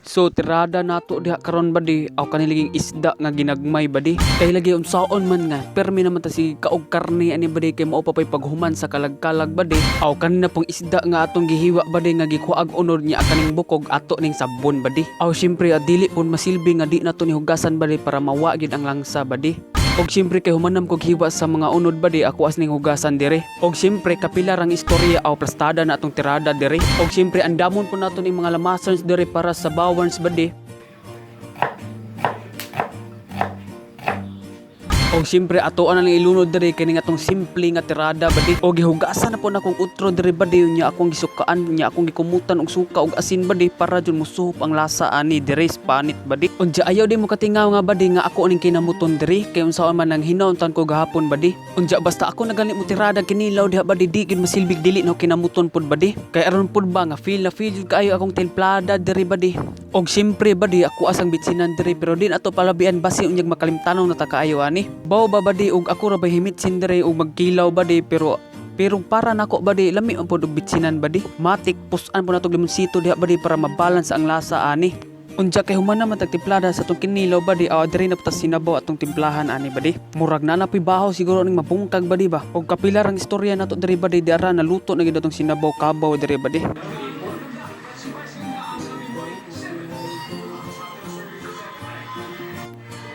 So tirada nato diha karon, badi, aw kaniliging isda nga ginagmay, badi. Kay lagi unsaon man nga permi naman ta si kaog karne ani, badi, kay mao pa pay paghuman sa kalag-kalag, badi. Aw kanina pong isda nga atong gihiwa, badi, nga gikuag unod niya kaning bukog ato ning sabon, badi. Aw syempre dili pud masilbi nga di nato ni hugasan, badi, para mawa gid ang langsa, badi. Og siyempre kay humanam kog hiwa sa mga unod, badi, ako as ning hugasan dire. Og siyempre kapilar ang istorya, aw plastada na atong tirada dire. Og siyempre andamon po nato ning mga lamasons dire para sa bawans, badi. Og siyempre ato na lang ilunod diri kini nga atong simple nga tirada, badi. Og gihugasan na po na akong utro diri, badi, nya akong gisukaan nya akong gikumutan og suka og asin, badi, para jud musuhop ang lasa ani diri sa panit, badi. Unja ayaw di mo katingaw nga, badi, nga ako ning kinamuton diri kay unsaon man ang hinaon tan ko gahapon, badi. Unja basta ako na gani mo tirada kinilaw diha, badi, di gyud masilbig dili no kinamuton pud, badi. Kay aron pud ba nga feel na feel jud kaayo akong templada diri, badi. Og siyempre, badi, ako asang bitsinan diri pero din ato palabian basi unyag makalimtanong na ta kaayo ani. Baw ba, badi, og ako ra bay himitsin diri og magkilaw, badi, pero pero para nako, badi, lami man pud og bitsinan, badi. Matik pusan po natog limonsito diha, badi, para mabalance ang lasa ani. Unja kay human naman tagtimplada sa atong kinilaw, badi, aw diri na putas sinabaw atong timplahan ani, badi. Murag na napoy bahaw siguro ning mabungkag, badi ba. Og kapilar ang istorya nato diri, badi, di ara naluto na gid atong sinabaw kabaw diri, badi.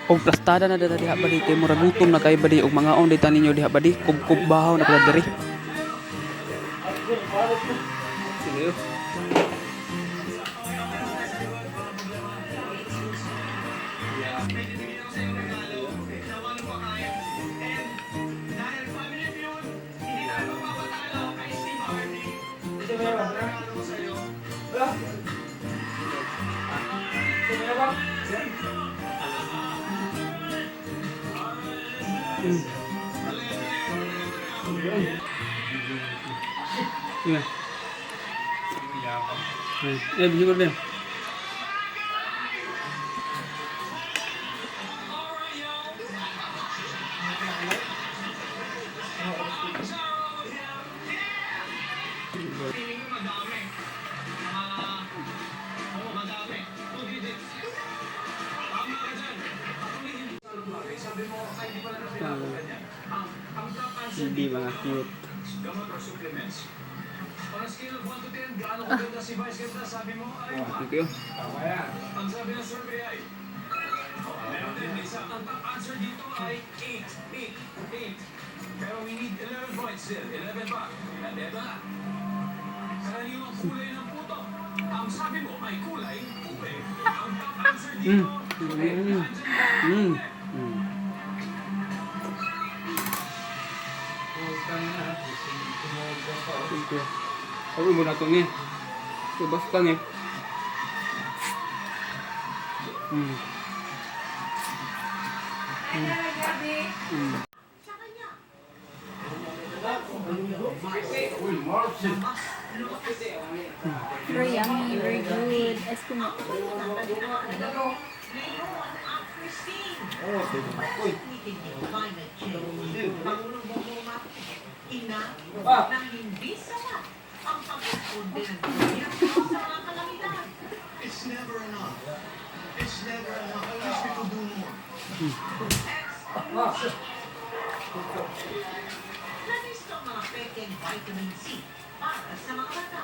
Og plastada na data diha, badi, kay murag gutom na kay, badi, og mga on dita ninyo diha, badi, kubkub bahaw na pala diri. Sige. Yeah. Eh, video ko din. Hindi mga cute. On a scale of 1 to 10, gaano kaganda si Vice Ganda? Sabi mo ay Oh, thank you. Ang sabi ng survey ay meron din isa. Ang top answer dito ay 8, 8, 8. Pero we need 11 points still. 11 pa. At eto na. Karaniwang kulay ng puto. Ang sabi mo ay kulay ube. Ang top answer dito, ube. Nandyan ba? Thank you. Sabi mo na ito ni. So, basta ni. Very yummy, very good. Ice cream. Pangulong Bongbong Marcos, ina na hindi sapat ang pag-responde ng gobyerno sa mga kalamidad. It's never enough. It's never enough. I wish we could do more. Labis ang mga pekeng vitamin C para sa mga bata.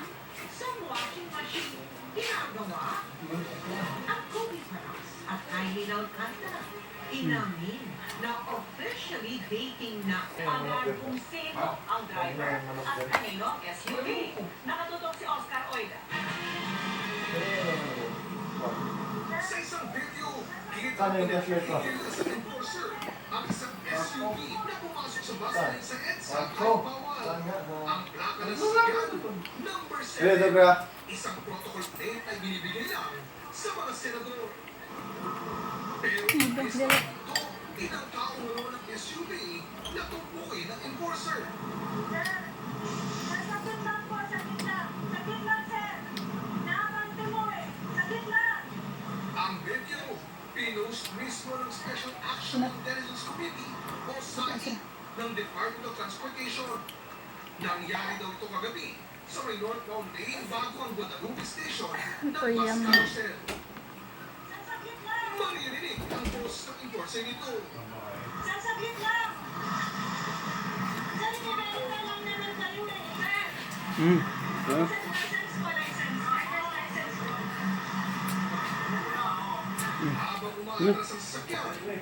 Sa washing machine, ginagawa at Kobe Paras at Kylie Alcantara. Inamin na officially dating na alam kung sino ang driver at kanino SUV. Nakatutok si Oscar Oida. Sa isang video, kita pinagpigil sa enforcer ang isang SUV na pumasok sa bus lane sa EDSA ay bawal. Ang plaka ng sasakyan, number 7. Isang protocol plate ay binibigay lang sa mga senador. Pero imbes na ito, ilang tao ng SUV na tumpukin ng enforcer. Sir, saglit lang po, saglit lang. Saglit lang, sir. Naabante mo eh. Saglit lang. Ang video, pinost mismo ng Special Action Intelligence Committee o SAIC ng Department of Transportation. Nangyari daw ito kagabi sa may northbound lane bago ang Guadalupe Station ng Very bus yummy. carousel. Maririnig ang boses ng enforcer nito. Sir, saglit lang. Sir, i-verify lang naman kayo eh. Sir, sir, license po, license. Driver's license po. Habang umaatras ang sasakyan,